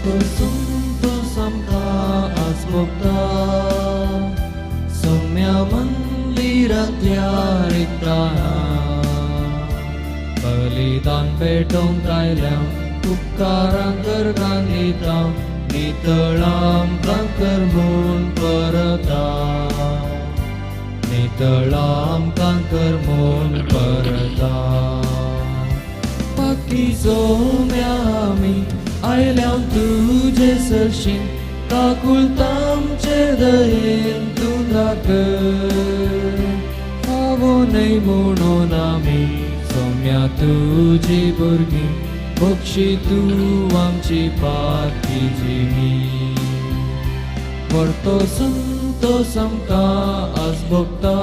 वरतो संतोस आमकां आज भोगता सोम्या मंदिरांतल्या रिगताना बलिदान पेटोवंक आयल्या उपकारां करगान दिता नितळ आमकां कर म्हूण परता नितळ आमकां कर म्हूण परता पाकी सोम्या आमी आयल्या तुजे सरशीं काकुळतामचे दयेन तूं दाखय फावो न्हय म्हणून आमी सोम्या तुजी भुरगीं बक्षी तूं आमची पाकी जिणी परतो संतोस आमकां आज भोगता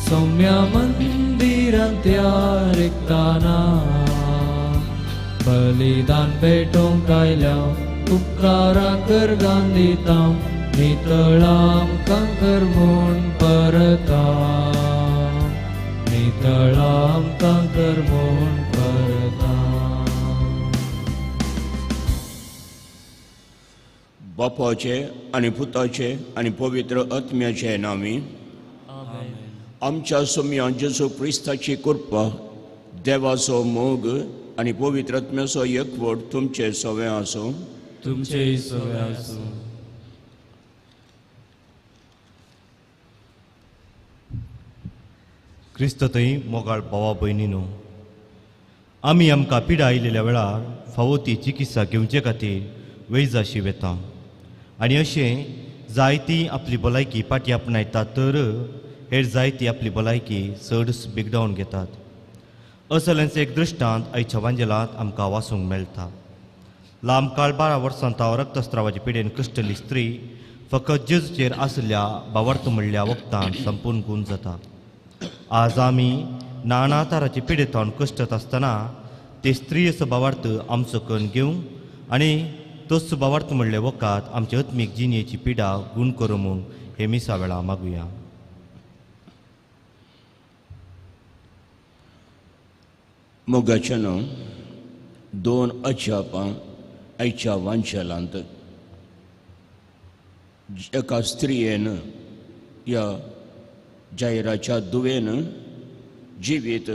सोम्या मंदिरांतल्या रिगताना बलिदान पेटोवंक आयल्या उपकारां करगान दिता नितळ आमकां कर म्हूण परता नितळ आमकां कर म्हूण परता. बापाचे आनी पुताचे आनी पवित्र आत्म्याचे नांवी आमच्या सोम्या जेजू क्रिस्ताची कृपा, देवाचो मोग आनी पवित्र आत्म्याचो एकवट तुमचे सवे आसूं. तुमचेय सवे आसूं. क्रिस्त थंय मोगाळ भावा भयणीनो, आमी आमकां पिडा आयिल्ल्या वेळार फावो ती चिकित्सा घेवचे खातीर वैजाशी वेता आनी अशें जायती आपली भलायकी फाटीं आपणायतात तर हेर जायती आपली भलायकी चड बिगडावन घेतात. असल्यांचो एक दृश्टांत आयच्या वांजेलांत आमकां वाचूंक मेळटा. लांब काळ 12 वर्सां ताव रक्तस्रावाचे पिडेन कश्टली स्त्री फकत जेजूचेर आशिल्ल्या भावार्थ म्हणल्या वखदान संपूर्ण गूण जाता. आज आमी नाना तराचे पिडेंत कश्टत आसतना ते स्त्रीयेचो भावार्थ आमचो करून घेवंक आनी तोच भावार्थ म्हणले वखद आमचे आत्मीक जिणेची पिडा गूण करूं म्हूण हे मिसा वेळा मागुया. मोगाच्यान 2 अजापां आयच्या वांशेलांत एका स्त्रियेन ह्या जायराच्या दुवेन जिवीत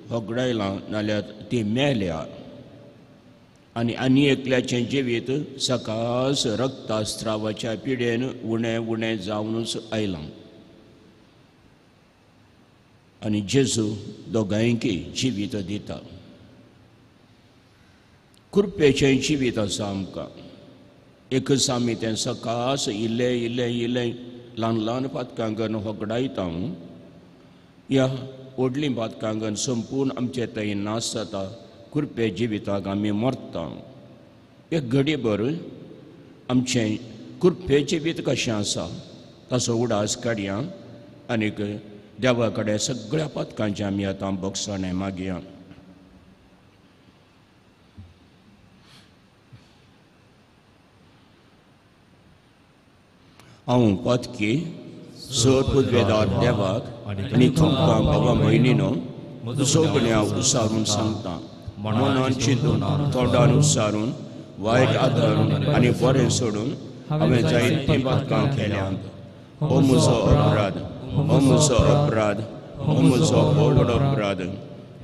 होगडायलां नाल्यार ती मेल्या आनी आनी एकल्याचें जिवीत सकास रक्तस्रावाच्या पिडेन उणें उणें जावनूच आयलां आनी जेजू दोगांयकी जिवीत दिता. कृपेचें जिवीत आसा आमकां. एकच आमी तें सकास इल्लें इल्लें इल्लें ल्हान ल्हान पातकांगन होगडायता. ह्या व्हडलीं पातकांगन संपूर्ण आमचे थंय नाश जाता. कृपे जिविताक आमी मरता. एक घडीभर आमचें कृपे जिवीत कशें आसा ताचो उडास काडया आनीक देवा कडेन सगळ्या पातकांचें आमी आतां भोगसणें मागया. हांव पातकी सर पुदवेदार देवाक आनी तुमकां बाबा भयणीनो सगळ्या उसारून सांगता, मनान चिंतून तोंडान उसारून वायट आदारून आनी बरें सोडून हांवें जायतीं पातकां केल्यांत. हो म्हजो अपराध, हो म्हजो अपराध, हो म्हजो व्हड अपराध.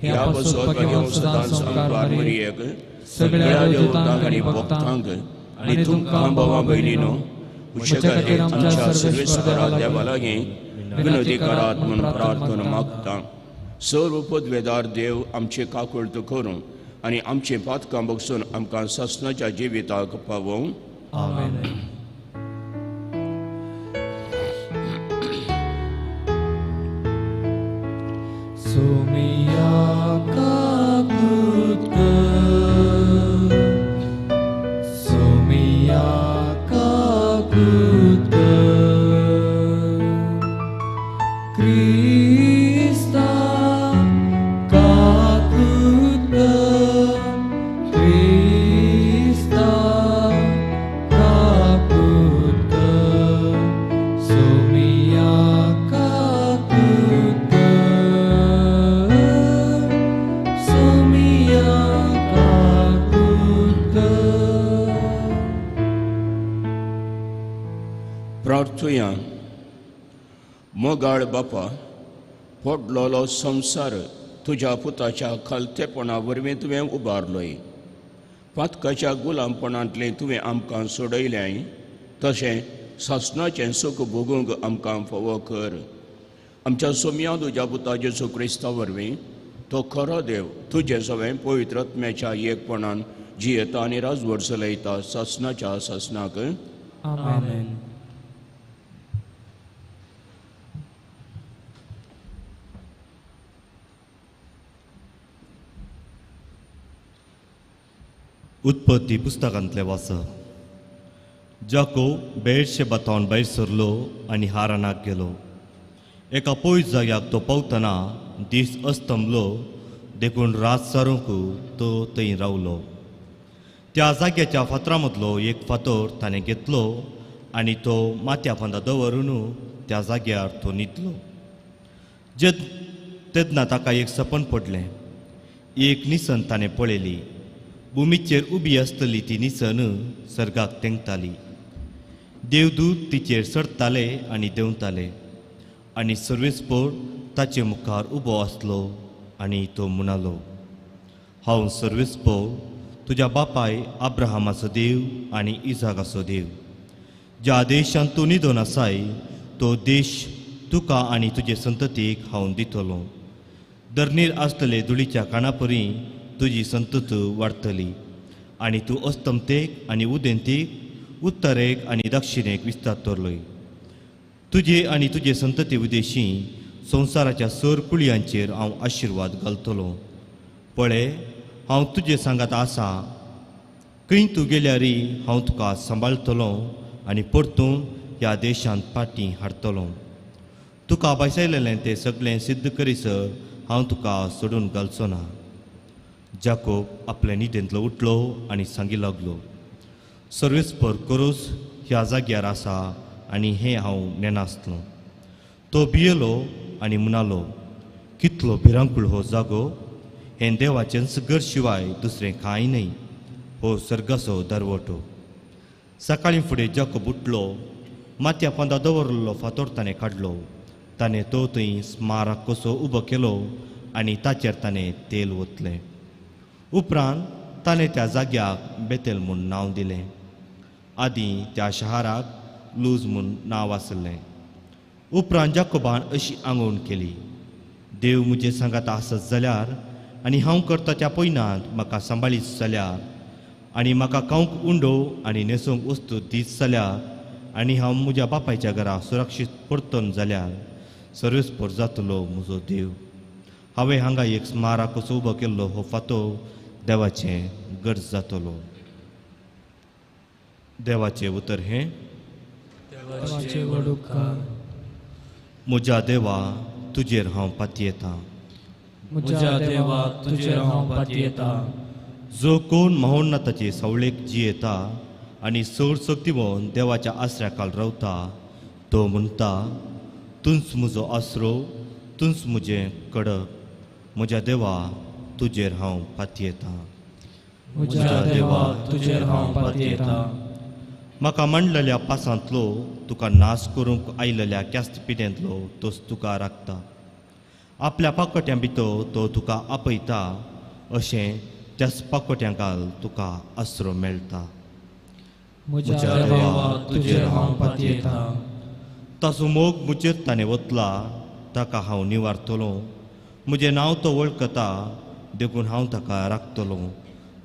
ह्या पासत हांव सदांच आमकार मरियेक, सगळ्या देवतांक आनी भक्तांक आनी तुमकां भावा भयणीनो उशें आमच्या सर्वेस्परा देवा लागीं विनोदी करात म्हूण प्रार्थना मागता. सर्व पदवेदार देव आमचे काकुळट करूं आनी आमचीं पातकां बगसून आमकां सासणाच्या जिविताक पावोवं. आमेन. सोमिया काकूत कर, सोमिया काकूत कर, क्रिस्ता काकूत कर, क्रिस्ता काकूत. प्रार्थुया. मोगाळ बापा, पडलोलो संवसार तुज्या पुताच्या खालतेपणा वरवीं तुवें उबारलोय. पातकाच्या गुलामपणांतलें तुवें आमकां सोडयलें, तशें सासणाचें सूख भोगूंक आमकां फावो कर. आमच्या सोम्या तुज्या पुता जेजू क्रिस्ता वरवीं, तो खरो देव तुजें सवें पवित्र आत्म्याच्या एकपणान जियेता आनी राजवट चलयता सासणाच्या सासणाक. आमेन. उत्पत्ती पुस्तकांतलें वाचप. जाकोब बेरशेबाथावन भायर सरलो आनी हारानाक गेलो. एका पयस जाग्याक तो पावतना दीस अस्तंबलो, देखून रात सारूंक तो थंय रावलो. त्या जाग्याच्या फातरा मदलो एक फातर ताणें घेतलो आनी तो माथ्या फांदा दवरून त्या जाग्यार तो न्हिदलो. तेन्ना ताका एक सपन पडलें. एक निसन ताणें पळयली. भुमीचेर उबी आसतली ती निसन सर्गाक तेंकताली. देवदूत तिचेर चडटाले आनी देंवताले आनी सर्वेस्पोर ताचे मुखार उबो आसलो आनी तो म्हणालो, हांव सर्वेस्पोर तुज्या बापाय अब्राहमाचो देव आनी इजाकाचो देव. ज्या देशांत तूं न्हिदोन आसाय तो देश तुका आनी तुजे संततीक हांव दितलो. धरणीर आसतले धुळीच्या काणापरी तुजी संतत वाडटली आनी तूं अस्तमतेक आनी उदेंतीक, उत्तरेक आनी दक्षिणेक विस्तारतलोय. तुजे आनी तुजे संतती उदेशी संवसाराच्या सर कुळयांचेर हांव आशिर्वाद घालतलो. पळय, हांव तुजे सांगात आसा. खंय तूं गेल्यारय हांव तुका सांबाळटलो आनी परतून ह्या देशांत फाटीं हाडटलो. तुका भायसयलेलें तें सगळें सिद्ध करीसर हांव तुका सोडून घालचो ना. जाकोब आपले न्हिदेंतलो उठलो आनी सांगी लागलो, सर्वेस्पर करोस ह्या जाग्यार आसा आनी हें हांव नेनासलो. तो भियेलो आनी म्हणालो, कितलो भिरांकूळ हो जागो! हें देवाचेंच घर शिवाय दुसरें कांय न्हय. हो सर्गाचो दरवटो. सकाळीं फुडें जाकोब उठलो. माथ्या पोंदा दवरलेलो फातोर ताणें काडलो. ताणें तो थंय स्मारक कसो उबो केलो आनी ताचेर ताणें तेल ओतलें. उपरांत ताणें त्या जाग्याक बेतेल म्हूण नांव दिलें. आदीं त्या शहराक लूज म्हूण नांव आसलें. उपरांत जाकोबान अशी आंगवण केली, देव म्हजे सांगात आसत जाल्यार आनी हांव करता त्या पयनांत म्हाका सांबाळीत जाल्यार आनी म्हाका खावंक उंडो आनी न्हेसूंक वस्तू दीत जाल्यार आनी हांव म्हज्या बापायच्या घरा सुरक्षीत परतन जाल्यार सर्वेस्पर जातलो म्हजो देव. हांवें हांगा एक स्मारक कसो उबो केल्लो हो फातो देवाचें गरज जातलो. देवाचें उतर हें. म्हज्या देवा तुजेर हांव पातयेतां. म्हज्या देवा तुजेर हांव पातयेतां. जो कोण महोन्नताचे सावळेक जियेता आनी चड सक्तीवन देवाच्या आसऱ्याखाल रावता तो म्हणटा, तूंच म्हजो आसरो, तूंच म्हजें कडक. म्हज्या देवा तुजेर हांव पातयेतां. म्हज्या देवा तुजेर हांव पातयेतां. म्हाका मांडलेल्या पासांतलो तुका नाश करूंक आयिल्ल्या क्यास्त पिड्यांतलो तोच तुका राखता. आपल्या पाकोट्यां भितर तो तुका आपयता, अशें त्याच पाकोट्यांकाल तुका आसरो मेळटा. म्हज्या देवा तुजेर हांव पातयेतां. ताचो मोग म्हजेर ताणें वतला, ताका हांव निवारतलो. म्हजें नांव तो वळखता, देखून हांव ताका राखतलो.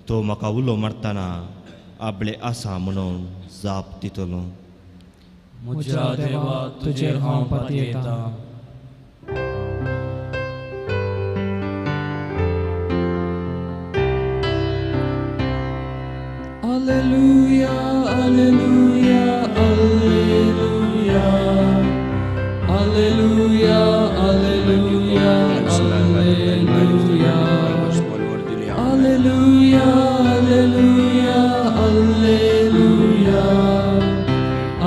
तो म्हाका उलो मारतना आपले आसा म्हणून जाप दितलो. म्हज्या देवा तुजेर हांव पातयेतां. Alleluia, alleluia, alleluia, alleluia, alleluia, alleluia, alleluia, alleluia, alleluia,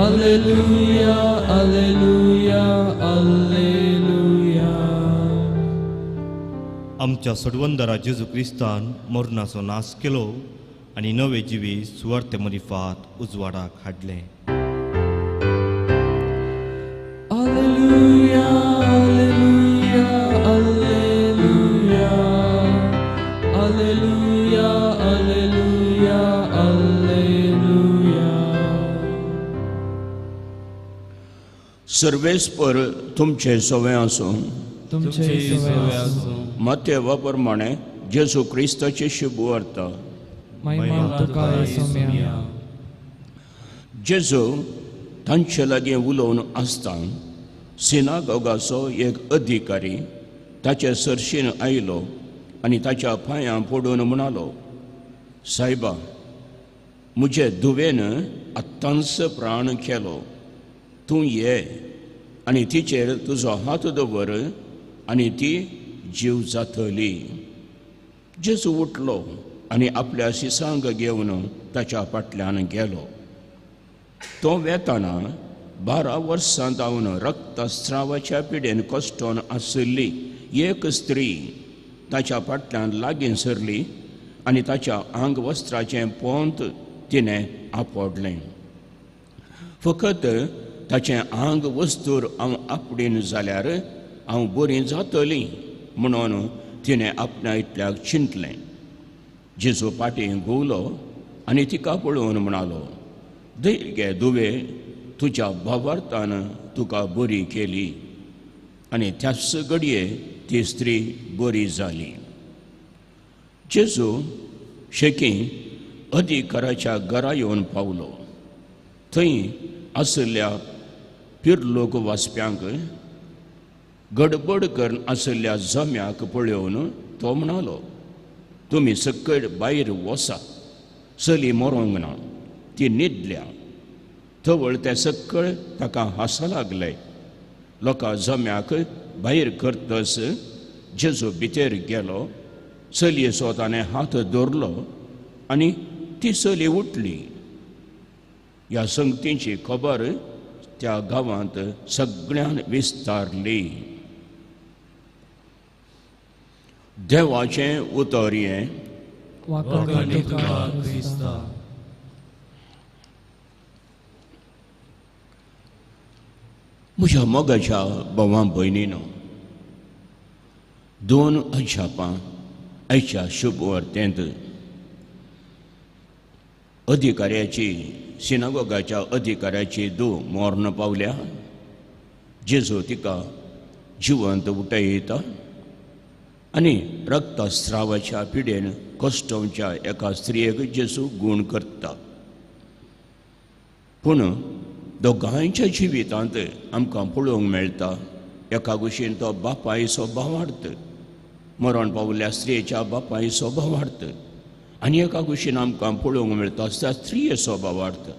alleluia, alleluia, alleluia. आमच्या सोडवंदरा जेजू क्रिस्तान मरणाचो नाश केलो आनी नवे जिवी सुवार्ते मरिफात उजवाडाक हाडलें. सर्वेस्पर तुमचे सवे आसूं। तुमचे सवे आसूं। मातेवा प्रमाणे जेजू क्रिस्ताची शुभवार्ता। महिमा तुका सोम्या। जेजू तांचे लागीं उलोवन आसता सिनागोगाचो एक अधिकारी ताचे सरशीन आयलो आनी ताच्या पांयां पडून म्हणालो, सायबा, म्हजे धुवेन आत्तांच प्राण केलो, तूं ये आनी तिचेर तुजो हात दवर आनी ती जीव जातली। जेजू उठलो आनी आपल्या शिसांक घेवन ताच्या फाटल्यान गेलो। तो वेताना 12 वर्सां जावन रक्तस्रावाच्या पिडेन कश्टोन आशिल्ली एक स्त्री ताच्या फाटल्यान लागीं सरली आनी ताच्या आंग वस्त्राचें पोंत तिणें आपडलें। फकत ताचें आंग वस्तूर हांव आपडीन जाल्यार हांव बरी जातली म्हणून तिणें आपणा इतल्याक चिंतलें। जेजू फाटीं घुंवलो आनी तिका पळोवन म्हणालो, धैर गे दुवे, तुज्या भावार्थान तुका बरी केली। आनी त्याच घडये ती स्त्री बरी जाली। जेजू शेकी अधिकाराच्या घरा येवन पावलो। थंय आशिल्ल्या पिरलोक वाचप्यांक गडबड करून आशिल्ल्या जम्याक पळोवन तो म्हणालो, तुमी सकयल भायर वसा, चली मरोंक ना, ती न्हिदल्या। तवळ ते सकळ ताका हांसो लागले। लोकां जम्याक भायर करतस जेजू भितर गेलो, चलयेचो ताणें हात दवरलो आनी ती चली उठली। ह्या संगतीची खबर त्या गांवांत सगळ्यान विस्तारली। देवाचें उतर हें। म्हज्या मोगाच्या भावां भयणीनो, 2 अजापां आयच्या शुभवार्तेंत अधिकाऱ्याची, सिनागोगाच्या अधिकाऱ्याची धूव मर्ण पावल्या। जेजू तिका जिवंत उठयता आनी रक्तस्रावाच्या पिडेन कश्टोवच्या एका स्त्रियेक जेजू गूण करता। पूण दोगांयच्या जिवितांत आमकां पळोवंक मेळटा, एका कुशीन तो बापायचो भावार्थ, मरण पावल्या स्त्रियेच्या बापायचो भावार्थ, आनी एका कुशीन आमकां पळोवंक मेळटा त्या स्त्रियेचो भावार्थ।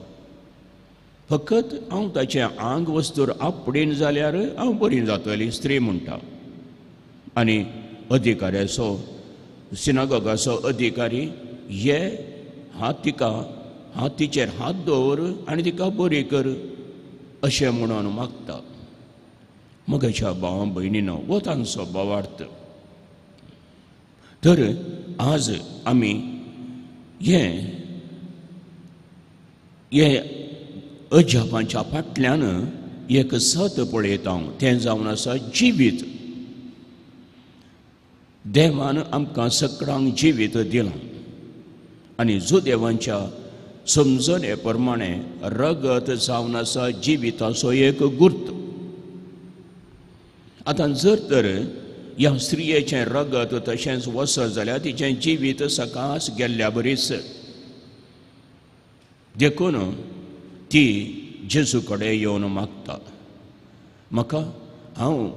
फकत हांव ताचें आंग वस्तूर आपडीन जाल्यार हांव बरी जातली स्त्री म्हणटा। आनी अधिकाऱ्याचो, सिनागोगाचो अधिकारी ये हात तिका, हात तिचेर हात दवर आनी तिका बरी कर अशें म्हणून मागता। म्हज्या भावा भयणीनो, हो तांचो भावार्थ। तर आज आमी हे अजापांच्या फाटल्यान एक सत पळयता, तें जावन आसा जिवीत। देवान आमकां सगळ्यांक जिवीत दिलां आनी जुदेवांच्या समजणे प्रमाणे रगत जावन आसा जिविताचो एक गुर्त। आतां जर तर ह्या स्त्रियेचें रगत तशेंच वचत जाल्यार तिचें जिवीत सकास गेल्ल्या बरीच। देखून ती जेजू कडेन येवन मागता, म्हाका हांव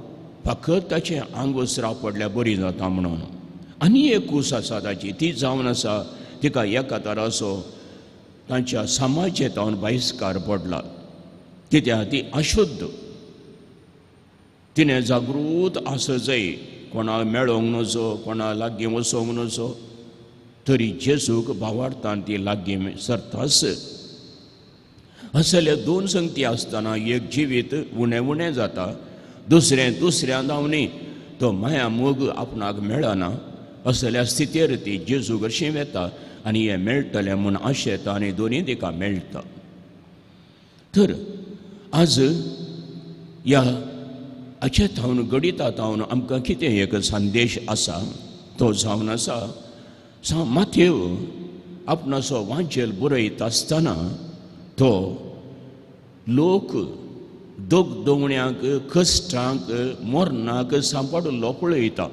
फकत ताचें आंग वस्त्रां पडल्यार बरी जाता म्हणून। आनी एक कूस आसा ताची, ती जावन आसा तिका एका तराचो तांच्या समाजेंत बहिश्कार पडला, कित्याक ती अशुद्ध। तिणें जागृत आसूं जाय, कोणाक मेळोंक नजो, कोणा लागीं वचोंक नजो, तरी जेजूक भावार्थान ती लागीं सरताच। असले 2 संगती आसतना एक जिवीत उणें उणें जाता, दुसरें दुसऱ्या धांवनी तो माया मोग आपणाक मेळना। असल्या स्थितीर ती जेजू कशी वेता आनी हें मेळटलें म्हूण आशेता आनी दोनी तिका मेळटा। तर आज ह्या हाचे थावन घडिता थावन आमकां कितें एक संदेश आसा, तो जावन आसा माथेव आपणाचो वांजेल बरयता आसतना तो लोक दोगदोवण्यांक कश्टांक मरणाक सांपडिल्लो पळयता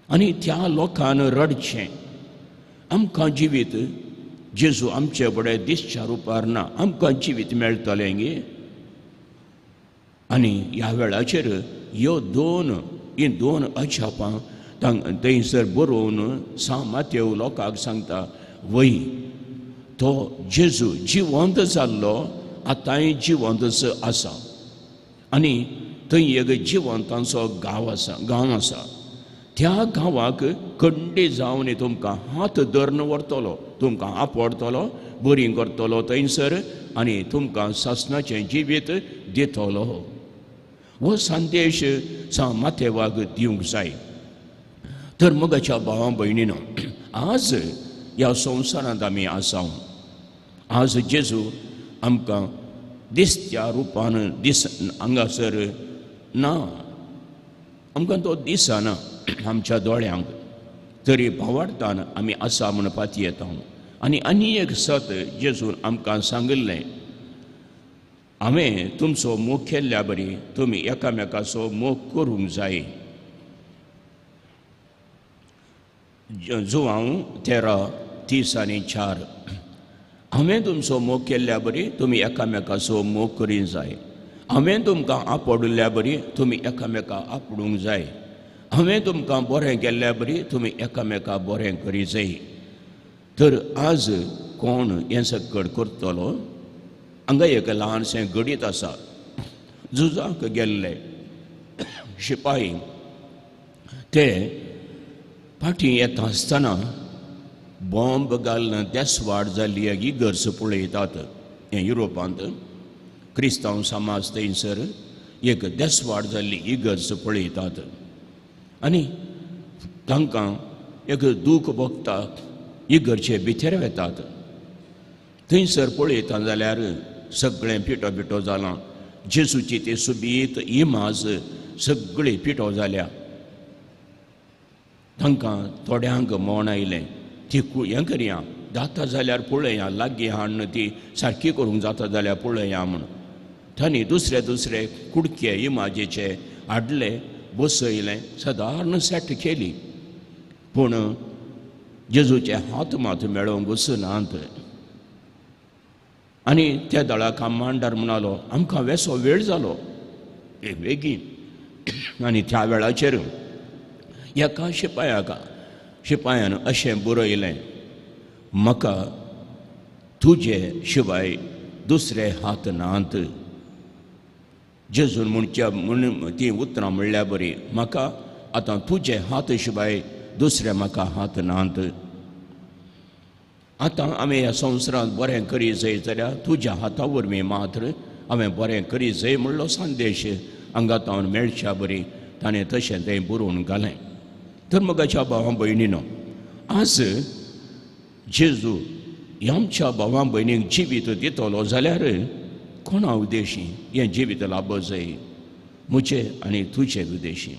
आनी त्या लोकान रडचें. आमकां जिवीत जेजू आमचे फुडें दिसच्या रुपार ना, आमकां जिवीत मेळटलें गे. आनी ह्या वेळाचेर ह्यो दोन हीं दोन अजापां थंयसर बरोवन सांव मातेव लोकांक सांगता, वय तो जेजू जिवंत जाल्लो आतांय जिवंतच आसा आनी थंय एक जिवंतांचो गांव आसा, गांव आसा. त्या गांवाक कंडी जावन तुमकां हात धरून व्हरतलो, तुमकां आपडतलो, बरी करतलो थंयसर आनी तुमकां सासणाचें जिवीत दितलो. हो संदेश सांव मातेवाक दिवंक जाय. तर मोगाच्या भावा भयणीनो, आज ह्या संवसारांत आमी आसा. आज जेजू आमकां दिसत्या रुपान दीस हांगासर ना, आमकां तो दिसना आमच्या दोळ्यांक, तरी भावार्थान आमी आसा म्हूण पातयेता. आनी आनी एक सत जेजून आमकां सांगिल्लें, हांवें तुमचो मोग केल्ल्या बरी तुमी एकामेकाचो मोग करूंक जाय. जुवांव 13:30-4, हांवें तुमचो मोग केल्ल्या बरी तुमी एकामेकाचो मोग करींक जाय. हांवें तुमकां आपडिल्ल्या बरी तुमी एकामेका आपडूंक जाय. हांवें तुमकां बरें केल्ल्या बरी तुमी एकामेका बरें करी जाय. तर आज कोण हें सक्कड करतलो? हांगा एक ल्हानशें घडीत आसा. झुजाक गेल्ले शिपाई ते फाटीं येता आसतना बॉम्ब घालून देसवाड जाल्ली इगर्ज पळयतात. हें युरोपांत क्रिस्तांव समाज थंयसर एक देसवाड जाल्ली इगर्ज पळयतात आनी तांकां एक दूख भोगता. इगर्जे भितर वेतात, थंयसर पळयता जाल्यार सगळें पिठो पिठो जालां. जेजूची ती सुबीत इमाज सगळी पिठो जाल्या. तांकां थोड्यांक मोण आयलें, ती हें करया जाता जाल्यार पळया, लागीं हाडून ती सारकी करूंक जाता जाल्यार पळया म्हूण. तांणी दुसरे दुसरे कुडके इमाजेचे हाडले, बसयलें, सदारण सेट केली. पूण जेजूचे हात मात मेळोवंक वचनात. आनी त्या दळा कमांडर म्हणालो, आमकां वेसो वेळ जालो बेगीन. आनी त्या वेळाचेर एका शिपायान अशें बरयलें, म्हाका तुजे शिवाय दुसरे हात नात. जेजून म्हणच्या म्हण तीं उतरां म्हणल्या बरी, म्हाका आतां तुजे हात शिवाय दुसरे म्हाका हात नात. आतां आमी ह्या संवसारांत बरें करी जाय जाल्यार तुज्या हाता वरवीं मात्र हांवें बरें करी जाय म्हणलो संदेश हांगा तावन मेळच्या बरी ताणें तशें तें बरोवन घालें. तर मोगाच्या भावा भयणीनो, आज जेजू आमच्या भावा भयणीक जिवीत दितलो जाल्यार कोणा उद्देशी हें जिवीत लाभ जाय? म्हजे आनी तुजे उद्देशी.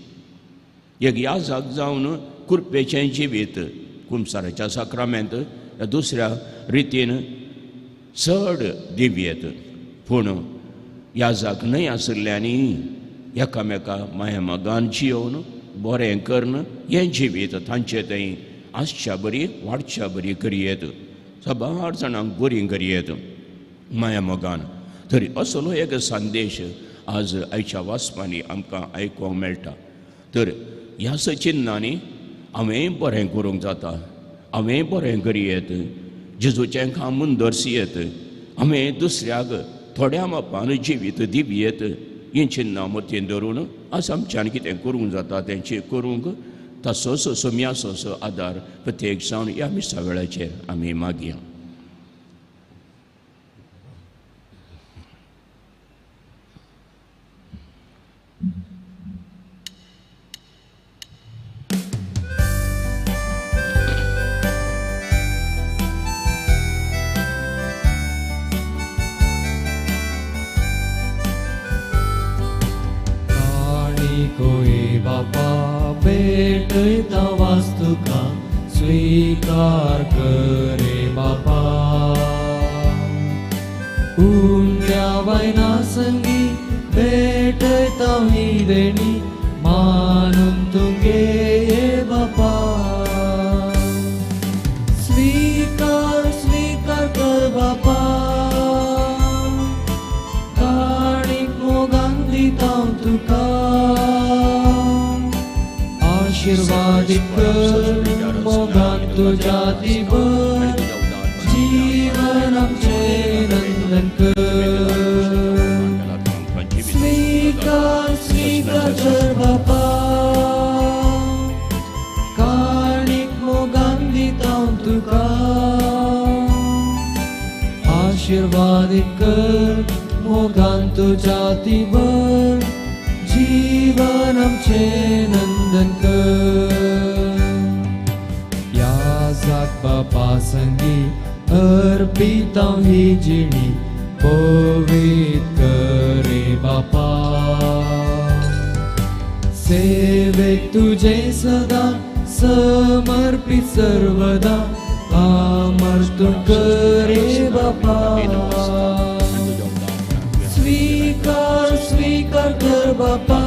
एक याजाक जावन कुरपेचें जिवीत कुमसाराच्या साक्रामेंत दुसऱ्या रितीन चड दिवयेत, पूण याजाक न्हय आशिल्ल्यांनी एकामेका माया मोगान जियोवन बरें करून हें जिवीत तांचे थंय आसच्या बरी वाडच्या बरी करयेत, साबार जाणांक बरी करयेत माया मोगान. तरी असलो एक संदेश आज आयच्या वाचपांनी आमकां आयकूंक मेळटा. तर ह्या चिन्नांनी हांवें बरें करूंक जाता, हांवें बरें करयेत, जेजूचें काम मुंदरसयेत, हांवें दुसऱ्याक थोड्या मापान जिवीत दिवयेत. हीं चिन्नां मतीन धरून आज आमच्यान कितें करूंक जाता तेंचें करूंक ताचोच सोम्याचो आदार प्रत्येक जावन ह्या मिसा वेळाचेर आमी मागया. कोई बापा भेटयता वास्तुका स्वीकार करे बापा. उंड्या वयना संगी देणी मानून तुगे बापा. स्वीकार स्वीकार कर बापा, काणीक मोगान दिता तुका. आशीर्वादीत कर मोगान तुज्या दिभर, जीवन आमचें नंदन कर. स्वीकार स्वीकार कर बापा, काणीक मोगान दिता तुका. आशीर्वादीत कर मोगान तुज्या दिभर, जीवन आमचें नंदन कर. ह्या जाग बापा संगी अर्पिता ही जिणी, पवित्र करे बापा. सेवेक तुझे सदा समर्पित सर्वदा, अमर्तून करे बापा. स्वीकार स्वीकार कर बापा,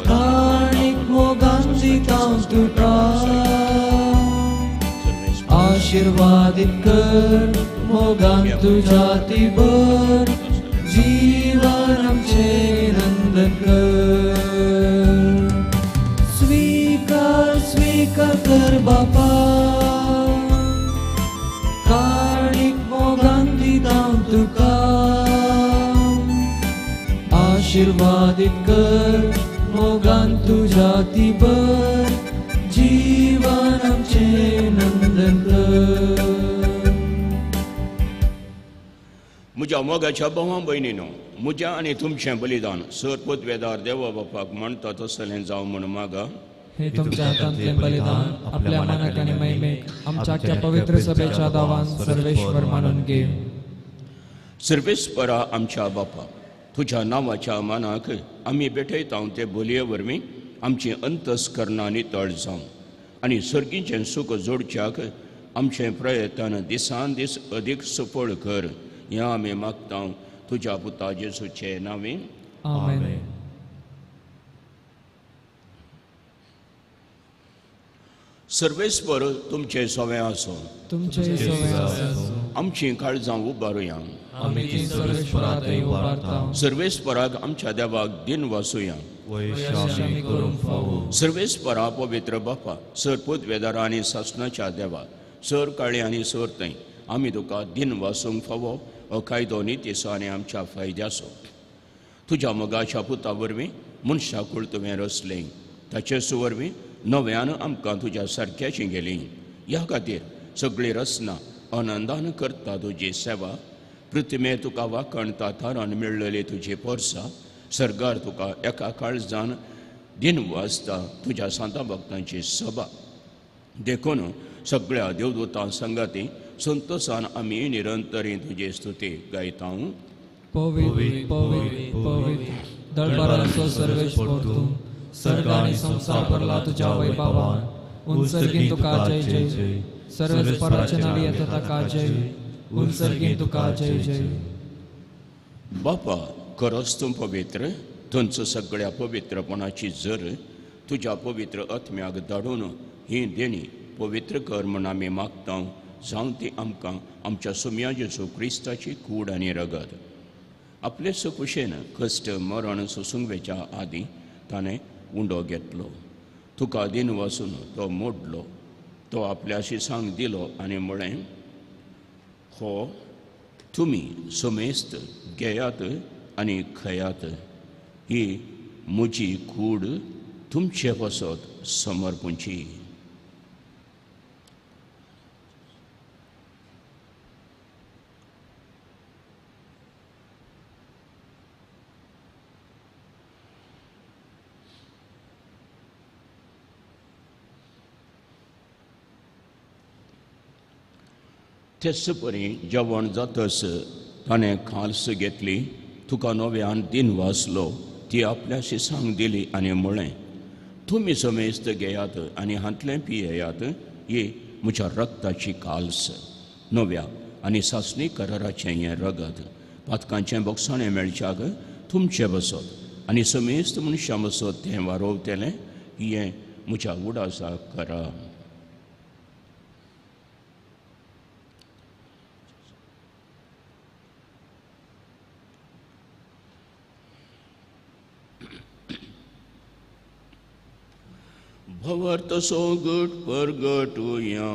काणीक मोगान दिता तुका. आशीर्वादीत कर मोगान तुज्या दिभर, जीवन आमचें नंदन कर. स्वीकार स्वीकार कर बापा, काणीक मोगान दिता तुका. आशीर्वादीत कर मोगान तुज्या दिभर, जीवन आमचें नंदन कर. म्हज्या मोगाच्या भावां भयणीनो, म्हज्या आनी तुमचें बलिदान सर पदवेदार देवा बापाक मानता तसलें जावं म्हूण मागा. हे तुमच्या हातांतलें बलिदान आपल्या मनाक आनी महिमेक आमच्या आख्या पवित्र सभेच्या दावान सर्वेश्वर मानून घे. सर्वेस्परा आमच्या बापा, तुज्या नांवाच्या मानाक आमी भेटयता ते बोलये वरवीं आमची अंतस्करणां नितळ जावं आनी सर्गीचें सूख जोडच्याक आमचें प्रयत्न दिसान दीस अदीक सफळ कर. ह्या आमी मागता तुज्या पुता जेजूचे नांवे, आमेन. सर्वेस्पर तुमचे सवे आसूं, तुमचे सवे आसूं. आमची काळजां उबारुया, आमी ती सर्वेस्परा उबारता. सर्वेस्पराक आमच्या देवाक दिन वासूया. सर्वेस्परा पवित्र बापा, सर पदवेदारा आनी सासणाच्या देवा, सर काळी आनी सर थंय आमी तुका दिन वासूंक फावो हो कायदो नितीचो आनी आमच्या फायद्याचो. तुज्या मोगाच्या पुता वरवीं मनशाकूळ तुवें रचलें, ताचेच वरवीं नव्यान आमकां तुज्या सारक्याची गेली. ह्या खातीर सगळी रचना आनंदान करता तुजी सेवा. पृथ्वे तुका वाखणता थारान मेळ्ळली तुजी पोरसा, सर्गार तुका एका काळजान दिन वाजता तुज्या सांता भक्तांची सभा. देखून सगळ्या देवदूतां संगाती संतोषान आमी निरंतरी तुजी स्तुती गायता. पवित्र पवित्र पवित्र दळबाराचो सर्वेश्वर तूं, सर्ग आनी संवसार भरला तुज्या वैभवान. उंचर्गीन तुका जय जय, सर्वेस्पराचे नांव येता ताका जय, उंचर्गीन तुका जय जय. बापा खरोच तूं पवित्र, थंयचो सगळ्या पवित्रपणाची जर तुज्या पवित्र आत्म्याक धाडून ही देणी पवित्र कर म्हूण आमी मागता. जावं ती आमकां आमच्या सुम्या जेजू क्रिस्ताची कूड आनी रगत. आपले सुकुशेन कश्ट मरण सोसूंक वेच्या आदीं ताणें उंडो घेतलो, तुका दिन वासून तो मोडलो, तो आपल्या शिसांक दिलो आनी म्हळें, हो तुमी समेस्त घेयात आनी खयात, ही म्हजी कूड तुमचे पासत समर्पूंची. तेच परी जेवण जातस ताणें खाल्स घेतली, तुका नव्यान दिन वाचलो, ती आपल्या शिसांक दिली आनी म्हळें, तुमी समेस्त घेयात आनी हांतलें पियेयात, ही म्हज्या रक्ताची काल्स, नव्या आनी सासणी कराराचें हें रगत, पातकांचें बोगसाणें मेळच्याक तुमचे बसत आनी समेस्त मनशां बसत तें वारोवतलें हें म्हज्या उडासाक करा. भवर्त सोगट परगटुया.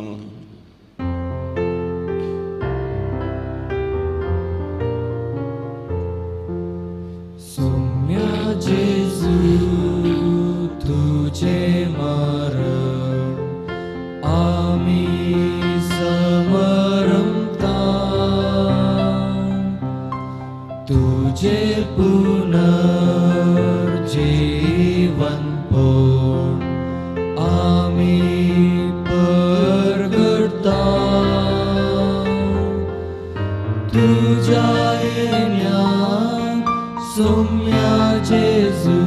सुम्या जेजू तुझे मरण आमी समरमता तुझे पुनर्जीवन पण आमी परगटता तुझ्या येण्याक सुम्या जेजू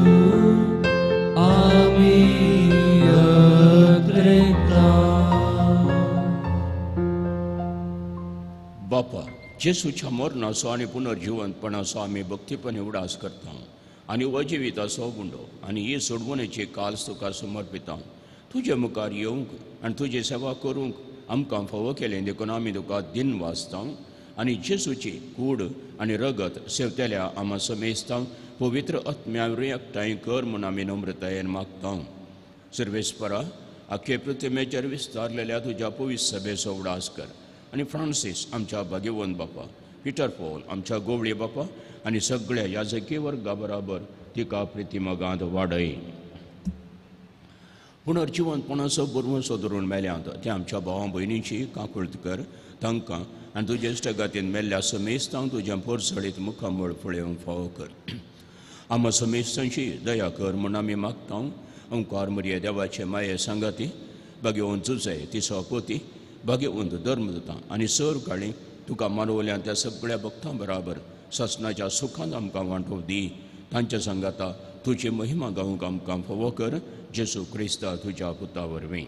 आमी अद्रेता. बापा जेसूच्या मरणाचो आनी पुनर्जिवंतपणाचो आमी भक्तीपणे उडास करता आनी अजिविताचो गुंडो आनी ही सोडवणेची काल्स तुका समर्पिता. तुजे मुखार येवंक आनी तुजी सेवा करूंक आमकां फावो केलें देखून आमी तुका दिन वाचता आनी जेसूची कूड आनी रगत सेवतेल्या आमा समेस्ता पवित्र आत्म्या वरवीं एकठांय कर म्हूण आमी नम्रतायेन मागता. सर्वेस्परा आख्खे पृथ्वीचेर विस्तारलेल्या तुज्या पवित्र सभेचो उडास कर आनी फ्रांसीस आमच्या भाग्यवंत बापा, पिटर पॉल आमच्या गोवळी बापा आनी सगळ्या याजकी वर्गा बराबर तिका प्रितिमगांत वाडय. पुनर्जिवंतपणाचो बरवसो धरून मेल्यांत ते आमच्या भावा भयणींची काकुळट कर तांकां आनी तुजे इश्टगातीन मेल्ल्या समेस्तांक तुज्या पोरसळीत मुखामळ पळोवंक फावो कर. आमा समेस्तांची दया कर म्हूण आमी मागता. ओंकार मरिया देवाचे माये सांगाती भाग्यवंत जुजे तिसो पोती भाग्यवंत धर्मदूतां आनी सर काळी तुका मानवल्या त्या सगळ्या भक्तां बराबर ससनाच्या सुखान आमकां वांटो दी. तांच्या सांगाता तुजी महिमा गावंक आमकां फावो कर जेसू क्रिस्ता तुज्या पुता वरवीं.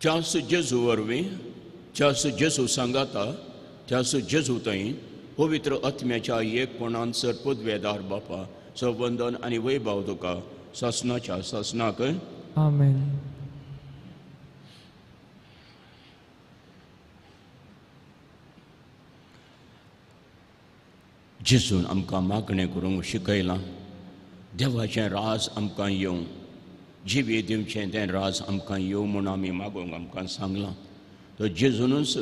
त्यास जेजू वरवीं, त्यास जेजू सांगाता, त्यास जेजू थंय पवित्र आत्म्याच्या एकपणान सर पदवेदार बापा सवंदन आनी वैभव तुका सासनाच्या सासनाक. आमेन. जेजून आमकां मागणें करूंक शिकयलां. देवाचें राज आमकां येवं, जिवी दिवचें तें राज आमकां येवं म्हूण आमी मागूंक आमकां सांगलां. तर जेजूनच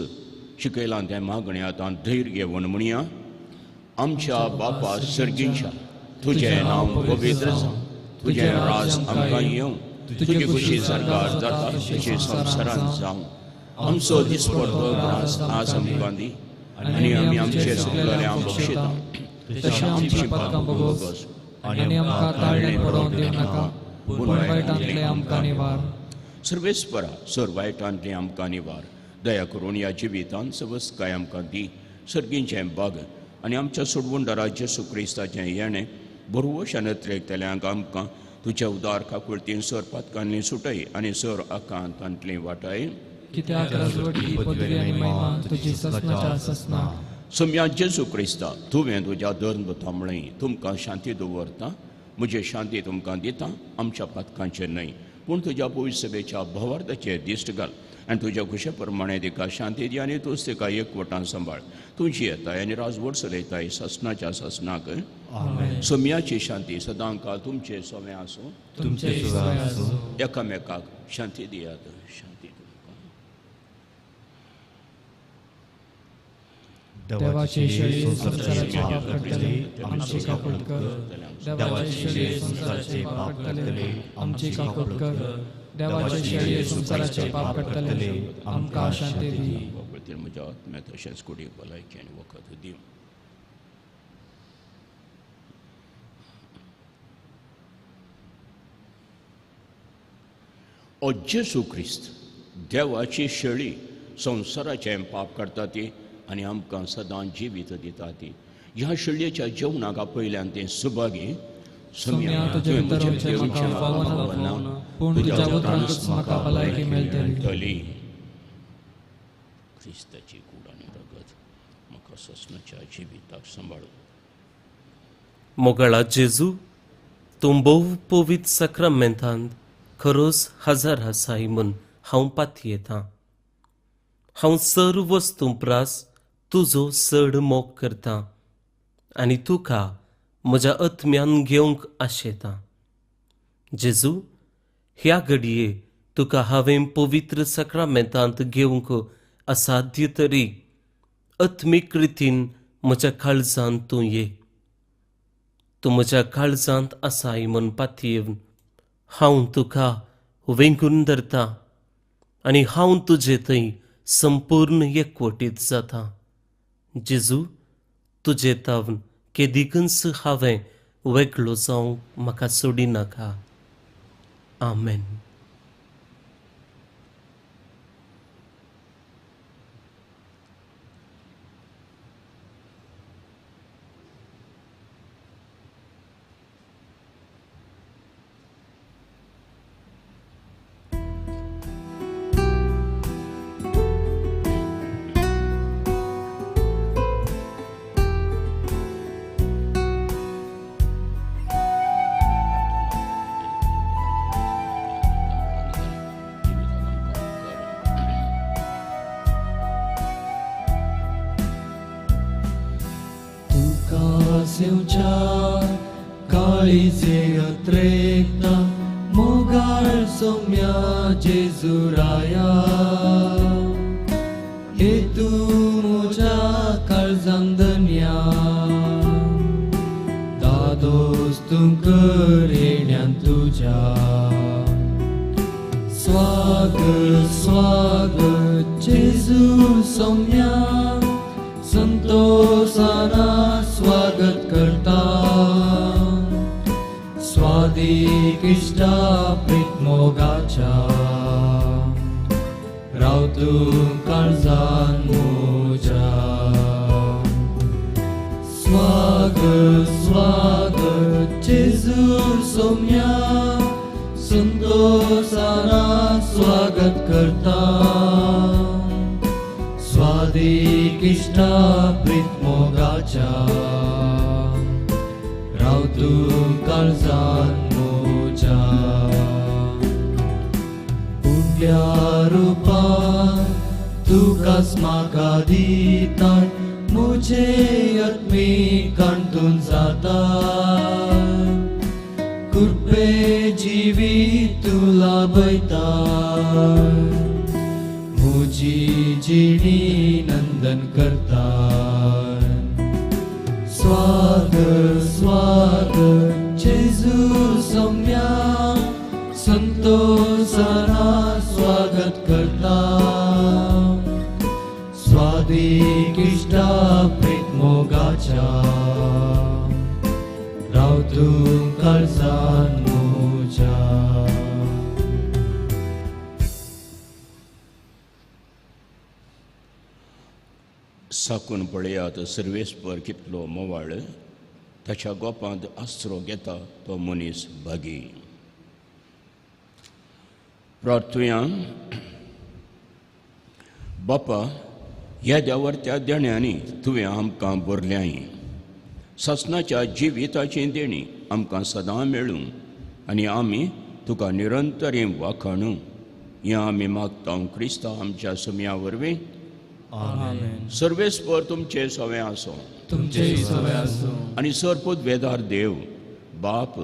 शिकयलां तें मागणें आतां धैर्य घेवन म्हणया. आमच्या बापा सर्गींच्या तुजें नांव पवित्र जावं, तुजें राज आमकां येवं, तुजी खुशी सरकार जाता तशी संवसारांत जावं. आमचो दिसपडतो ग्रास आज आमकां दी आनी आमी आमचे चुकलें बक्षिता तशें आमची पापां भोगोस आनी आमकां ताळणें पडोवन दिवं नाका पूण वायटांतलें आमकां निवार. सर्वेस्परा सर वायटांतलें आमकां निवार. दया करून ह्या जिवितांत सवस्काय आमकां दी. सर्गींचें बाग आनी आमच्या सोडवणदारा जेसू क्रिस्ताचें येणें बरवश नत्रेकतल्यांक आमकां तुज्या उदार काकुळतीन सर पातकांनी सुटय आनी सर आकांतांतली वाटाय. कित्याक राजवटी पदवी आनी महिमा तुजी ससनाच्या ससनाक. सम्या जेजू क्रिस्ता तुवें तुज्या धर्मदूता म्हळें तुमकां शांती दवरता, म्हजी शांती तुमकां दिता, आमच्या पातकांचेर न्हय पूण तुज्या पवित्र सभेच्या भावार्थाचेर दिश्ट घाल आनी तुज्या खुशे प्रमाणे तिका शांती दी आनी तूंच तिका एकवटान सांबाळ. तुजी येताय आनी राजवट चलयताय सासनाच्या सासनाक. सोम्याची शांती सदांकाळ तुमचे सोमे आसूं. एकामेकाक शांती दियात. शांती तुमकां. देवाचे शेळी संवसाराचे पाप काडटले आमची काकूट कर. देवाचे शेळी संवसाराचे पाप काडटले आमची काकूट कर. देवाचे शेळी संवसाराचे पाप काडटले आमकां शांती दी. म्हज्या आत्म्या तशेंच कुडीक भलायकी आनी वखद दिवं. ओ जेजू क्रिस्त देवाची शेळी संवसाराचें पाप काडटा ती आनी आमकां सदां जिवीत दिता ती. ह्या शेळयेच्या जेवणाक आपयल्यान तें सुभागी. पूण तुज्या उतरांतूच म्हाका भलायकी मेळटली. क्रिस्ताची कूड आनी रगत म्हाका ससनाच्या जिविताक सांबाळूं. मोगाळा जेजू, तूं भोव पवित्र साक्रामेंतांत खरोच हजर आसाय म्हूण हांव पातयेतां. हांव सर्व वस्तूं प्रास तुजो चड मोग करतां आनी तुका म्हज्या आत्म्यान घेवंक आशेतां. जेजू, ह्या घडये तुका हांवें पवित्र साक्रामेंतांत घेवंक असाध्य तरी आत्मीक रितीन म्हज्या काळजांत तूं ये. तूं म्हज्या काळजांत आसाय म्हूण पातयेवन हांव तुका वेंगून धरतां आनी हांव तुजे थंय संपूर्ण एकवटीत जाता. जेजू, तुजे तावन केदिकूच हांवें वेगळो जावंक म्हाका सोडिनाका. आमेन. काळीजे अत्रेकता मोगाळ सोम्या जेजुराया, हे तूं म्हज्या काळजान धन्या, दादोस तूं कर येण्यान तुज्या. स्वागत स्वागत जेजू सोम्या, संतोषाना स्वागत करता, स्वादीक इश्टा प्रीत मोगाच्या, राव तूं काळजान म्हज्या. स्वागत स्वागत जेजू सोम्या, संतोषाना स्वागत करता, स्वादीक इश्टा प्रीत मोगाच्या, राव तूं काळजान म्हज्या. पुण्या रुपान तुकाच म्हाका दिता, म्हजे आत्मीक कांतून जाता, कृपे जिवीत तूं लाभयता, म्हजी जिणी नंदन करता. स्वागत स्वागत जेजू सोम्या, संतोषाना स्वागत करता, स्वादीक इश्टा प्रीत मोगाच्या, राव तूं काळजान म्हज्या. साकून पळयात सर्वेस्पर कितलो मोवाळ, ताच्या गोपांत आसरो घेता तो मनीस भागी. प्रार्थुया. बापा, ह्या देवर त्या देण्यांनी तुवें आमकां भरल्याय, सासणाच्या जिविताची देणी आमकां सदां मेळूं आनी आमी तुका निरंतर वाखाणू, हें आमी मागता क्रिस्ता आमच्या सुम्या वरवीं. आमेन. सर्वेस्पर तुमचे सवे आसो, तुमचे सवे आसो, आनी सरपूत वेदार देव बाप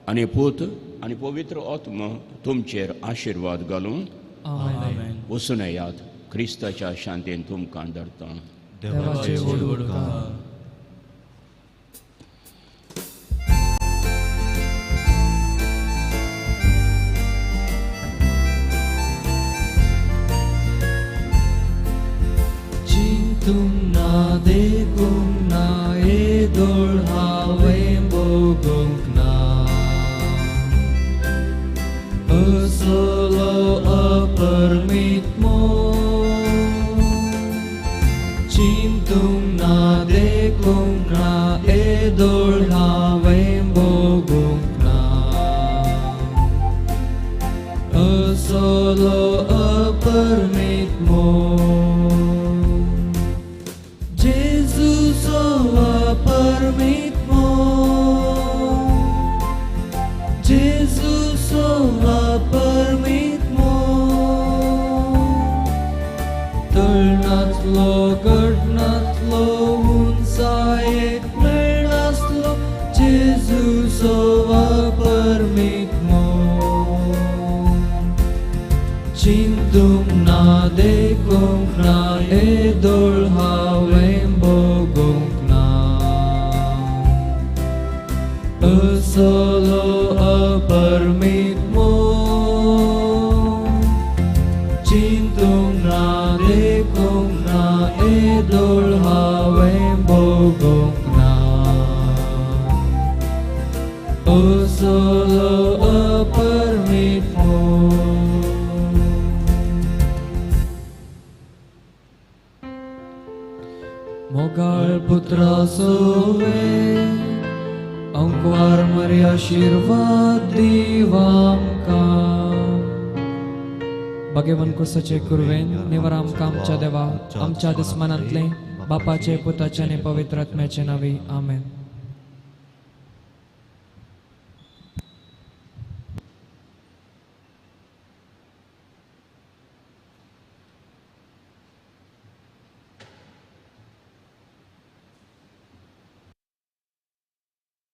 आनी पूत आनी पवित्र आत्मा तुमचेर आशिर्वाद घालूं. आमेन. वचून येयात, क्रिस्ताच्या शांतीन तुमकां धरता. देवाचे व्हड उपकार. चिंतूंक ना देखूंक ना येदोळ हांवें भोगूंक ना, असलो अपरमीत मोग. चिंतूंक ना देखूंक ना येदोळ हांवें भोगूंक ना, असलो अपरमीत मोग. नातलो घडनातलो उंचायेक मेळनासलो जेजूचो अपरमीत मोग. चिंतूंक ना देखूंक ना येदोळ हांवें भोगूंक ना असलो अपरमीत मोग. चिंतूंक ना देखूंक ना येदोळ हांवें भोगूंक ना असलो अपरमीत मोग. मोगाळ पुत्रा सोवे अंकवार मरी आशिर्वाद दीव आमकां. भगवान कुर्साचे कुरवेन निवर आमकां आमच्या देवा आमच्या दुस्मानांतले बापाचे पुताचे आनी पवित्र आत्म्याचे नांवी आमेन.